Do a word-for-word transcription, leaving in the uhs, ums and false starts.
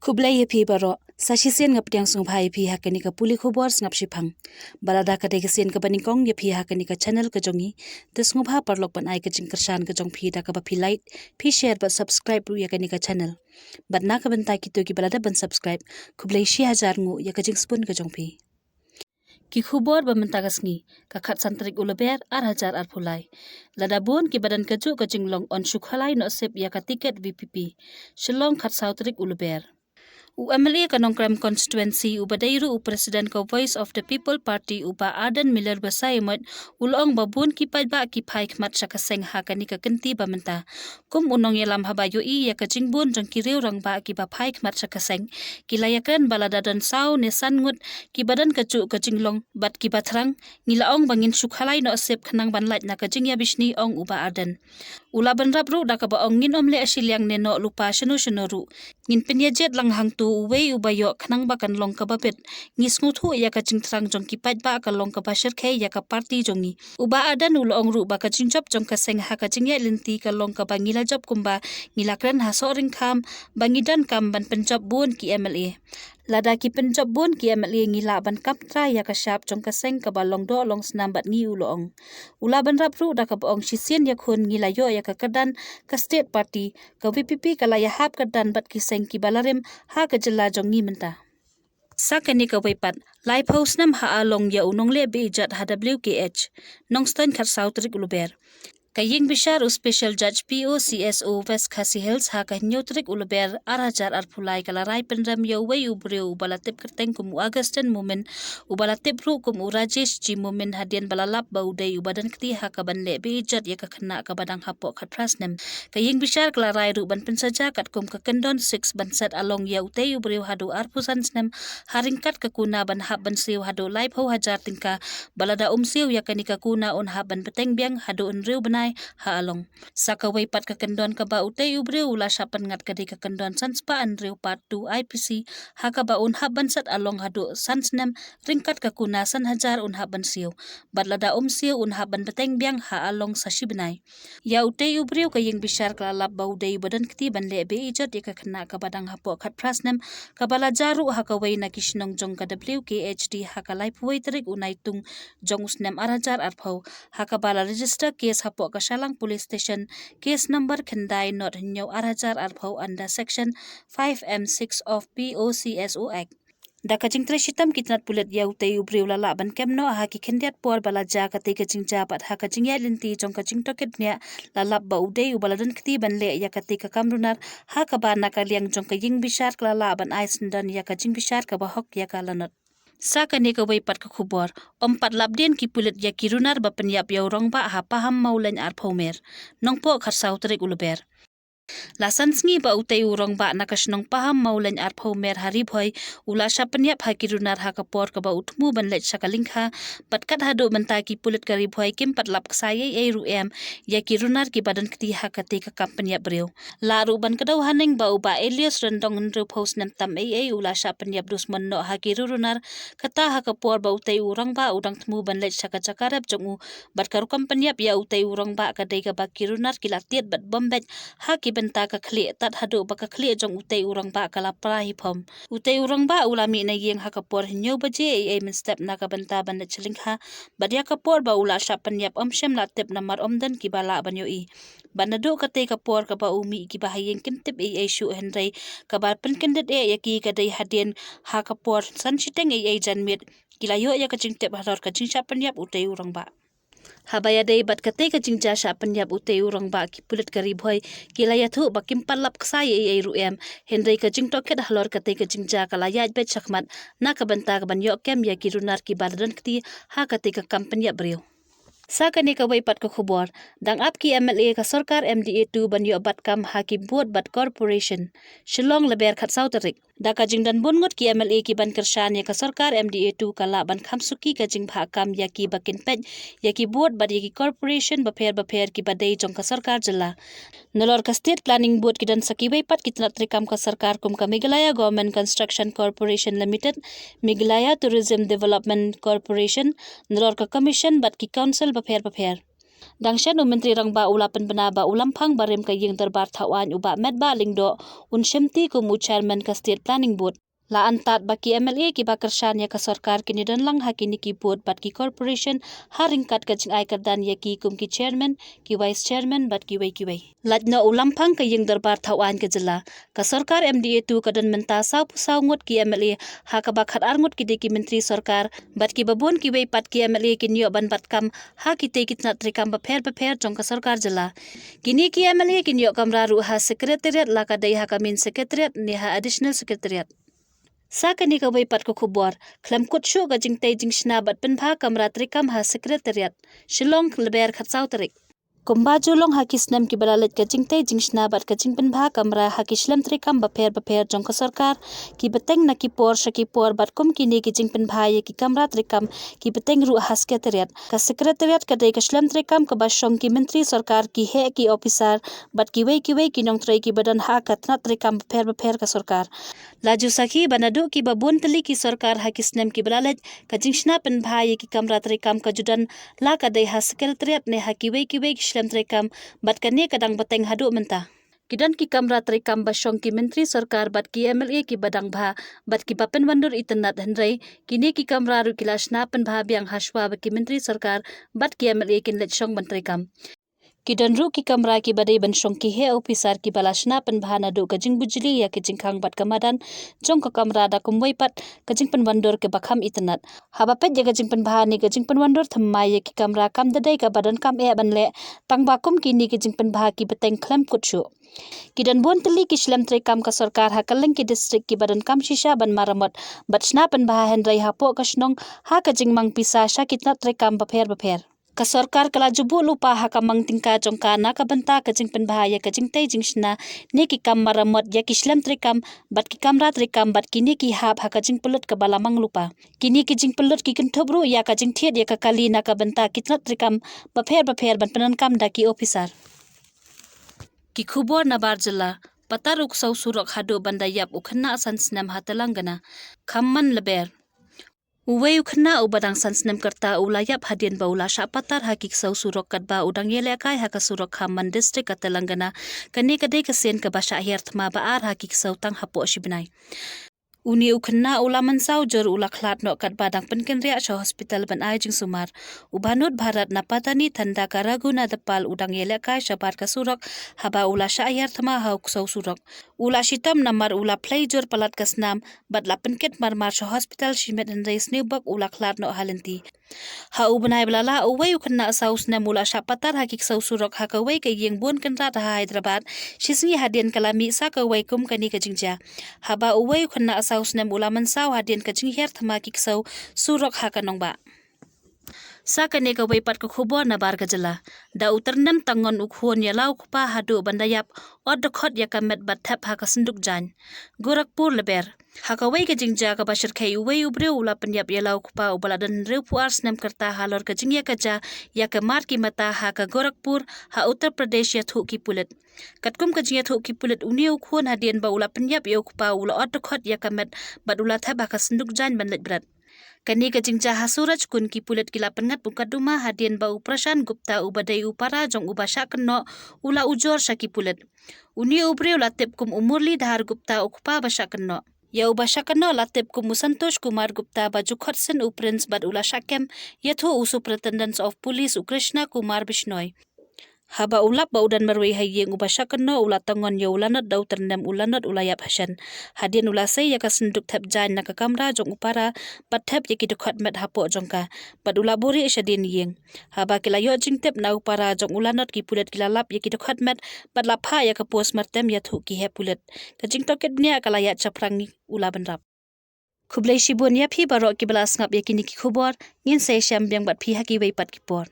Khublei ïa phi baroh, sa shisien nga pdiang sngewbha ïa phi ha kane ka pule khubor sngap shiphang. Ba lada ka dei ka sien kaba nyngkong ïa phi ha kane ka channel ka jong ngi, te sngewbha paralok ban ai ka jingkyrshan ka jong phi da kaba phi like, phi share bad subscribe ruh ïa kane ka channel. Bad na ka bynta kito kiba la dep ban subscribe, khublei shi hajar nguh ïa ka jingsbun ka jong phi. Ki khubor ba mynta ka sngi, ka khatsan tarik u Lber, ar hajar arphew lai. Lada bun kiba don kajuh ka jinglong yn shu khalai noh sep ïa ka tiket VPP. Shillong, khatsaw tarik u Lber. U MLA ka Nongkrem constituency uba dei ruh u President ka Voice of the People Party, u Bah Ardent Miller Basaiawmoit, u la ong ba bun ki paidbah ki phai khmat sha ka seng ha kane ka kynti ba mynta. Kum u nongïalam, haba ïohi ïa ka jingbun jong ki riew rangbah kiba phai khmat sha ka seng, ki la ïakren ba lada don saw ne san ngut kiba don kajuh ka jinglong bad kiba thrang, ngi la ong ba ngin shu khalai noh sep khnang ban lait na ka jingïabishni, ong u Bah Ardent. U la bynrap ruh da kaba ong ngin ym leh shiliang ne noh lypa shano shano ruh. Ngin pynïajied lang hangto uwei uba ïoh khnang ba kan long kaba bit. Ngi sngewthuh ïa ka jingthrang jong ki paidbah ka long kaba shyrkhei ïa ka party jong ngi. U Bah Ardent u la ong ruh ba ka jingjop jong ka seng ha ka jingïaid lynti ka long kaba ngi la jop kumba ngi la kren ha Sohryngkham ba ngi donkam ban pynjop bun ki MLA. Lada ki pynjop bun ki MLA ngi lah ban kam trai ïa ka shap jong ka seng kaba long doh long snam bad ngi, u la ong. U la bynrap ruh da kaba ong shisien ïakhun ngi la ïoh ïa ka kyrdan ka state party, ka VPP ka la ïahap kyrdan bad ki seng kiba la rim ha ka jylla jong ngi mynta. Sa kane kawei pat, laiphew snem ha Along ïa u nongleh beh ijot ha WKH, Nongstoiñ, khatsaw tarik u Lber. Ka ïing bishar u Special Judge POCSO West Khasi Hills ha ka hynñiew tarik u Lber ar hajar arphew lai ka la rai pynrem ïa uwei u briew uba la tip kyrteng kum u Augustine Momin, uba la tip ruh kum u Rajesh G Momin, hadien ba la lap ba u dei uba don kti ha kaban leh beh ijot ïa ka khynnah kaba dang hapoh khatphra snem. Ka ïing bishar ka la rai ruh ban pynsaja katkum ka kyndon six ban set along ïa utei u briew haduh arphew san snem, ha ryngkat ka kuna ban hap ban siew haduh laiphew hajar tyngka, ba lada um siew ïa kane ka kuna un hap ban bteng biang haduh hynriew bnai ha Along. Sa kawei pat ka kyndon kaba utei u briew u la shah pynngat ka dei ka kyndon san spah hynriew part two IPC, ha kaba un hap ban set along haduh san snem, ryngkat ka kuna san hajar un hap ban siew. Bad lada um siew un hap ban bteng biang ha Along sa shi bnai. Ïa utei u briew ka ïing bishar ka la lap ba u dei uba don kti ban leh beh ijot ïa ka khynnah kaba dang hapoh khatphra snem, kaba la jia ruh ha kawei na ki shnong jong ka WKHD ha ka laiphew wei tarik u Naitung jong u snem ar hajar arphew, ha kaba la register case hapoh ka Shallang Police Station, case number khyndai not hynñiew ar hajar arphew under section five M six of POCSO Act. Da ka jingtrei shitom ki tnat pulit ïa utei u briew la lah ban kem noh ha ki khyndiat por ba la jia katei ka jingjia bad ha ka jingïaid lynti jong ka jingtohkit bniah la lap ba u dei uba la don kti ban leh ïa katei ka kam runar, ha kaba na ka liang jong ka ïing bishar ka la lah ban ai syndon ïa ka jingbishar kaba hok ïa ka lanot. Sa kane kawei pat ka khubor, ym pat lap dien ki pulit ïa ki runar ba pynïap ïa u rangbah ha Paham Mawleiñ arphew mer, Nongpoh, khatsaw tarik u Lber. La san sngi ba utei u rangbah na ka shnong Paham Mawleiñ arphew mer ha Ri Bhoi u la shah pynïap ha ki runar ha ka por kaba u thmu ban leit sha ka lyngkha, bad kat haduh mynta ki pulit ka Ri Bhoi kim pat lap ksai ei ei ruh em ïa ki runar kiba don kti ha katei ka kam pynïap briew. La ruh ban kdew haneng ba u Bah Elias Ryndong, hynriew phew snem tam ei ei, u la shah pynïap dusmon noh ha ki riew runar, kata ha ka por ba utei u rangbah u dang thmu ban leit sha ka jaka rep jong u, bad ka rukom pynïap ïa utei u rangbah ka dei kaba ki runar ki la tied bad bom beit ha ki bynta ka khlieh, tad haduh ba ka khlieh jong utei u rangbah ka la pra hi phom. Utei u rangbah u la mih na ïing ha ka por hynñiew baje ei ei mynstep na ka bynta ban leit sha lyngkha, bad ïa ka por ba u la shah pynïap ym shym la tip namar ym don kiba lah ban ïohi. Bad naduh katei ka por kaba u mih, kiba ha ïing kim tip ei ei shuh, hynrei kaba pynkyndit eh ïa ki ka dei hadien ha ka por san shiteng ei ei janmiet ki la ïoh ïa ka jingtip halor ka jingshah pynïap utei u rangbah. Haba ïadei bad katei ka jingjia shah pynïap utei u rangbah, ki pulit ka Ri Bhoi ki la ïathuh ba kim pat lap ksai ei ei ruh em, hynrei ka jingtohkit halor katei ka jingjia ka la ïaid beit shakhmat na ka bynta ka ban ïoh kem ïa ki runar kiba la don kti ha katei ka kam pynïap briew. Sa kane kawei pat ka khubor, dang ap ki MLA ka sorkar MDA two ban ïoh bat kam ha ki board bad corporation, Shillong, Lber, khatsaw tarik. Da ka jingdon bun ngut ki MLA kiban kyrshan ïa ka sorkar MDA two, ka lah ban kham suki ka jingbhah kam ïa kiba kin peit ïa ki board bad ïa ki corporation bapher bapher kiba dei jong ka sorkar jylla. Nalor ka State Planning Board ki don sa kiwei pat ki tnat treikam ka sorkar kum ka Meghalaya Government Construction Corporation Limited, Meghalaya Tourism Development Corporation, nalor ka commission bad ki council bapher bapher. Dang shen u Myntri Rangbah u la pynbna ba u Lamphang barim ka ïing dorbar thaw aiñ u Bah Metbah Lyngdoh un shimti kum u Chairman ka State Planning Board. La antad ba ki M L A kiba kyrshan ïa ka sorkar kin ïadon lang ha kine ki board bad ki corporation ha ryngkat ka jingai kyrdan ïa ki kum ki chairman, ki vice chairman bad kiwei kiwei. Lait noh u Lamphang ka ïing dorbar thaw aiñ ka jylla. Ka sorkar M D A two ka don mynta sawphew saw ngut ki M L A, ha kaba khatar ngut ki dei ki myntri sorkar bad kiba bun kiwei pat ki M L A kin ïoh ban bat kam ha kitei ki tnat treikam bapher bapher jong ka sorkar jylla. Kine ki M L A kin ïoh kamra ruh ha secretariat, la ka dei ha ka main secretariat ne ha additional secretariat. Sa kane kawei pat ka khubor, khlem kut shuh ka jingtei jingshna bad pynbha kamra treikam ha secretariat. Shillong, Lber, khatsaw tarik. Kumba ju long ha ki snem kiba la leit, ka jingtei jingshna bad ka jingpynbha kamra ha ki shlem treikam bapher bapher jong ka sorkar ki bteng na ki por sha ki por, bad kum kine ki jingpynbha ïa ki kamra treikam ki bteng ruh ha secretariat. Ka secretariat ka dei ka shlem treikam kaba shong ki myntri sorkar, ki heh, ki ophisar bad kiwei kiwei ki nongtrei kiba don ha ka tnat treikam bapher bapher ka sorkar. La ju sakhi ba naduh kiba bun tylli ki sorkar ha ki snem kiba la leit, ka jingshna pynbha ïa ki kamra treikam ka ju don, la ka dei ha secretariat ne ha kiwei kiwei ki shlem treikam, bad kane ka dang bteng haduh mynta. Ki don ki kamra treikam ba shong ki myntri sorkar bad ki M L A kiba dang bha bad kiba pynwandur itynnat, hynrei kine ki kamra ruh ki la shna pynbha biang hashwa ba ki myntri sorkar bad ki M L A kin leit shong ban treikam. Ki don ruh ki kamra kiba dei ban shong ki heh ophisar kiba la shna pynbha naduh ka jingbujli ïa ki jingkhang bad ka madan jong ka kamra, da kumwei pat ka jingpynwandur kaba kham itynnat. Haba peit ïa ka jingpynbha ne ka jingpynwandur thymmai ïa ki kamra, kam da dei kaba donkam eh ban leh, tang ba kum kine ki jingpynbha ki bteng khlem kut shuh. Ki don bun tylli ki shlem treikam ka sorkar ha kylleng ki district kiba donkam shisha ban maramot bad shna pynbha, hynrei hapoh ka shnong, ha ka jingmang pisa sha ki tnat treikam bapher bapher, ka sorkar ka la ju buh lypa ha ka mang tyngka jong ka na ka bynta ka jingpynbha ïa ka jingtei jingshna ne ki kam maramot ïa ki shlem treikam bad ki kamra treikam bad kine ki hap ha ka jingpynlut kaba la mang lypa. Kine ki jingpynlut ki kynthup ruh ïa ka jingthied ïa ka kali na ka bynta ki tnat treikam bapher bapher ban pyndonkam da ki ophisar. Ki khubor nabar jylla. Patar u ksaw surok haduh ban da ïap u khynnah san snem ha Telangana. Khamman, Lber. Uwei u khynnah uba dang san snem ka rta u la ïap hadien ba u la shah patar ha ki ksaw surok katba u dang ïalehkai ha ka surok Khamman, district ka Telangana. Kane ka dei ka sien kaba shah hiar thma ba ar ha ki ksaw tang hapoh shi bnai. Une u khynnah u la mynsaw jur, u la khlad noh katba dang pynkynriah sha hospital ban ai jingsumar. U Bhanud Bharat na Patani, Thandaka Raghunadapal u dang ïalehkai shabar ka surok haba u la shah hiar thma ha u ksaw surok. U la shitom namar u la phlei jur palat ka snam bad la pynkit marmar sha hospital shimet, hynrei sniewbok u la khlad noh ha lynti. Ha u bnai ba la lah, uwei u khynnah saw snem u la shah patar ha ki ksaw surok ha kawei ka ïing bun kynrad ha Hyderabad, shisngi hadien ka la mih sa kawei kum kane ka jingjia. Haba uwei u khynnah saw snem u la mynsaw hadien ka jinghiar thma ki ksaw surok ha ka nongbah. Sa kane kawei pat ka khubor nabar ka jylla. Da u tyrnem tangon u khun ïa la u kpa haduh ban da ïap, ot dkhot ïa ka met bad thep ha ka synduk jaiñ. Gorakhpur, Lber. Ha kawei ka jingjia kaba shyrkhei, uwei u briew u la pynïap ïa la u kpa uba la don hynriewphew ar snem ka rta halor ka jingïakajia ïa ka mar ki mata ha ka Gorakhpur ha Uttar Pradesh, ïathuh ki pulit. Katkum ka jingïathuh ki pulit, une u khun hadien ba u la pynïap ïa u kpa u la ot dkhot ïa ka met bad u la thep ha ka synduk jaiñ ban leit bret. Kane ka jingjia ha Surajkund, ki pulit ki la pynngat mukatduma hadien ba u Prashant Gupta uba dei u para jong uba shah kynnoh u la ujor sha ki pulit. Une u briew la tip kum u Murlidhar Gupta, u kpa ba shah kynnoh. Ïa uba shah kynnoh la tip kum u Santosh Kumar Gupta, ba ju khot sien u Prince, bad u la shah kem, ïathuh u Superintendent of Police u Krishna Kumar Bishnoi. Haba u lap ba u don marwei ha ïing, uba shah kynnoh u la tangon ïa u Lanot da u tyrnem u Lanot u la ïap hashen. Hadien u la sei ïa ka synduk thep jaiñ na ka kamra jong u para bad thep ïa ki dkhot met hapoh jong ka, bad u la buhrieh shadien ïing. Haba ki la ïoh jingtip na u para jong u Lanot, ki pulit ki la lap ïa ki dkhot met bad la phah ïa ka postmortem, ïathuh ki heh pulit. Ka jingtohkit bniah ka la ïaid shaphrang u la bynrap. Khublei shibun ïa phi baroh kiba la sngap ïa kine ki khubor. Ngin sa ïashem biang bad phi ha kiwei pat ki por.